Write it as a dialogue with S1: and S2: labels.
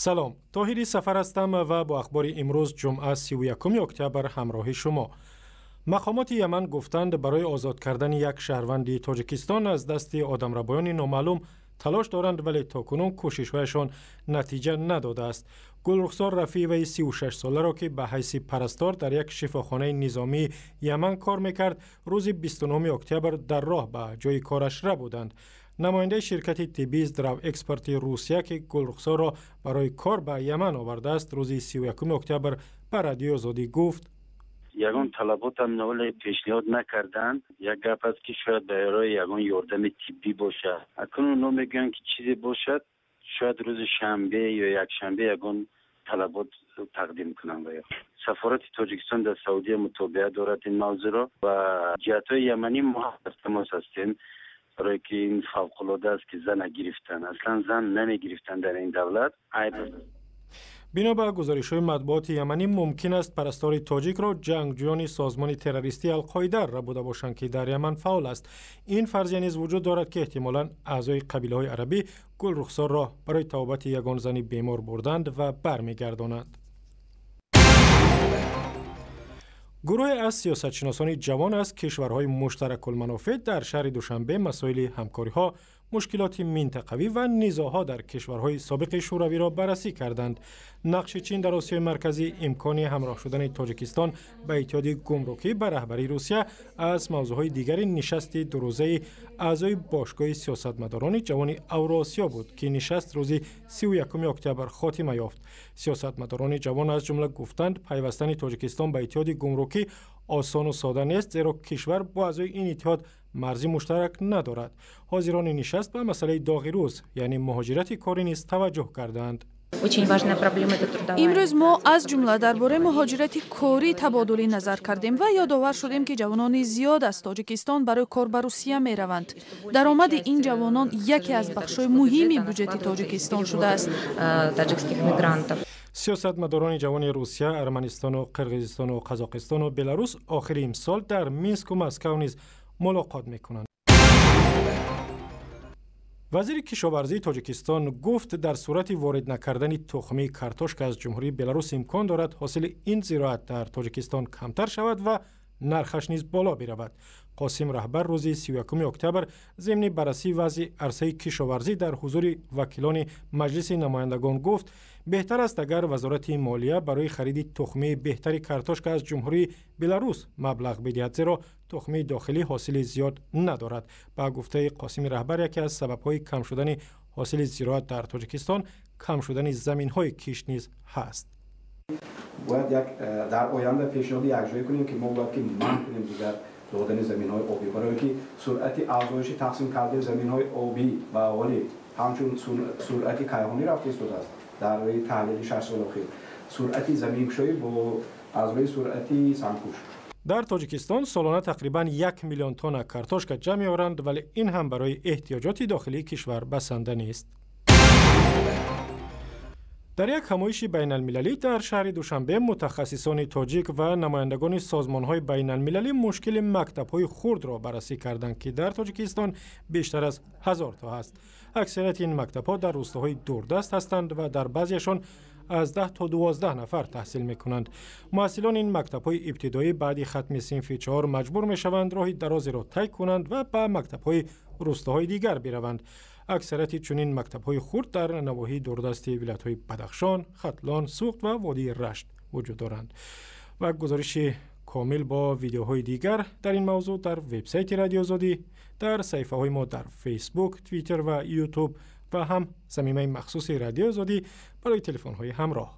S1: Салом, Тоҳири Сафар ҳастам ва бо ахбори имрӯз, ҷумъа, 31 октябр, ҳамроҳи шумо. Мақомоти Яман гуфтанд, барои озод кардани як шаҳрванди Тоҷикистон аз дасти одамрабоёни номаълум талош доранд, вале то кунун кӯшишҳояшон натиҷа надодааст. Гулрухсор Рафиеваи 36-соларо, ки ба ҳайси парастор дар як шифохонаи низомии Яман кор мекард, рӯзи 29 октябр дар роҳ ба ҷои кораш рабуданд. Намояндаи ширкати тиббии Здравэкспорти Русия, ки Гулрухсорро барои кор ба Яман овардааст, рӯзи 31 октябр ба Радиои Озодӣ гуфт:
S2: Ягон талаботам наволе пешниҳод накарданд. Як гап аст, ки шояд барои ягон ёрдами тиббӣ бошад. Акнун онҳо мегӯянд, ки чизе бошад, шояд рӯзи шанбе ё якшанбе ягон талабот тақдим кунанд. Ва сафорати Тоҷикистон дар Саудия мутобиа дорад ин мавзӯъро ва ҷиҳатҳои яманӣ мо дар тамос ҳастем, барое ки ин фавқулода аст, ки зана гирифтан. Аслан зан намегирифтанд дар ин давлат, айб аст.
S1: Бино ба гузоришҳои матбуоти яманӣ, мумкин аст парастори тоҷикро ҷангҷӯёни созмони террористии Алқоида рабуда бошанд, ки дар Яман фаъол аст. Ин фарзия низ вуҷуд дорад, ки эҳтимолан аъзои қабилаҳои арабӣ Гулрухсорро барои табобати ягон зани бемор бурданд ва бармегардонанд. Гурӯҳе аз сиёсатшиносони ҷавон аз кишварҳои муштаракулманофеъ дар шаҳри Душанбе масоили ҳамкориҳо, мушкилоти минтақавӣ ва низоъҳо дар кишварҳои собиқи Шӯравиро баррасӣ карданд. Нақши Чин дар Осиёи Марказӣ, имкони ҳамроҳ шудани Тоҷикистон ба Иттиҳоди гумрукӣ ба раҳбарии Русия аз мавзӯъҳои дигари нишасти дурӯзаи аъзои Бошгоҳи сиёсатмадорони ҷавони Авроосиё буд, ки нишаст рӯзи 31 октябр хотима ёфт. Сиёсатмадорони ҷавон аз ҷумла гуфтанд, пайвастани Тоҷикистон ба Иттиҳоди гумрукӣ осону сода нест, зеро кишвар бо аъзои ин иттиҳод марзи муштарак надорад. Ҳозирони нишаст ба масъалаи доғи рӯз, яъне муҳоҷирати корӣ низ таваҷҷӯҳ карданд.
S3: Имрӯз мо аз ҷумла дар бораи муҳоҷирати корӣ табодули назар кардем ва ёдовар шудем, ки ҷавонони зиёд аз Тоҷикистон барои кор ба Русия мераванд. Даромади ин ҷавонон яке аз бахшҳои муҳими буҷети Тоҷикистон шудааст.
S1: Сиёсатмадорони ҷавони Русия, Арманистону Қирғизистону Қазоқистону Беларус охири имсол дар Минску Москав низ мулоқот мекунанд. Вазири кишоварзии Тоҷикистон гуфт, дар сурати ворид накардани тухмии картошка аз Ҷумҳурии Беларус имкон дорад ҳосили ин зироат дар Тоҷикистон камтар шавад ва нархаш низ боло биравад. Қосим Раҳбар рӯзи 31 октябр зимни баррасии вазъи арсаи кишоварзӣ дар ҳузури вакилони Маҷлиси намояндагон гуфт, беҳтар аст, агар Вазорати молия барои хариди тухмии беҳтари картошка аз Ҷумҳурии Беларус маблағ бидиҳад, зеро тухмии дохилӣ ҳосили зиёд надорад. Ба гуфтаи Қосими Раҳбар, яке аз сабабҳои кам шудани ҳосили зироат дар Тоҷикистон кам шудани заминҳои кишт низ ҳаст.
S4: Бояд як дар оянда пешниҳоди якҷоя кунем, ки мо бояд ки манъ кунем дигар додани заминҳои обӣ, барое ки суръати афзоиши тақсим кардани заминҳои обӣ ба аҳолӣ ҳамчун суръати кайҳонӣ рафта истодааст. Дар рӯи таҳлили 6 соли охир суръати заминкушоӣ бо аз рӯи суръати сангпӯш.
S1: Дар Тоҷикистон солона тақрибан 1 миллион тонна картошка ҷамъ меоранд, вале ин ҳам барои эҳтиёҷоти дохилии кишвар басанда нест. Дар як ҳамоиши байналмилалӣ дар шаҳри Душанбе мутахассисони тоҷик ва намояндагони созмонҳои байналмилалӣ мушкили мактабҳои хурдро баррасӣ карданд, ки дар Тоҷикистон бештар аз 1000 то ҳаст. Аксарияти ин мактабҳо дар рӯстаҳои дурдаст ҳастанд ва дар баъзеашон аз 10 то 12 нафар таҳсил мекунанд. Муҳассилони ин мактабҳои ибтидоӣ баъди хатми синфи чор маҷбур мешаванд роҳи дарозеро тай кунанд ва ба мактабҳои рӯстаҳои дигар бираванд. Аксарияти чунин мактабҳои хурд дар навоҳии дурдасти вилоятҳои Бадахшон, Хатлон, Суғд ва водии Рашт вуҷуд доранд. Ва гузориши комил бо видеоҳои дигар дар ин мавзӯъ дар вебсайти Радиои Озодӣ, дар саҳифаҳои мо дар Фейсбук, Твиттер ва Ютуб ва ҳам замимаи махсуси Радиои Озодӣ барои телефонҳои ҳамроҳ.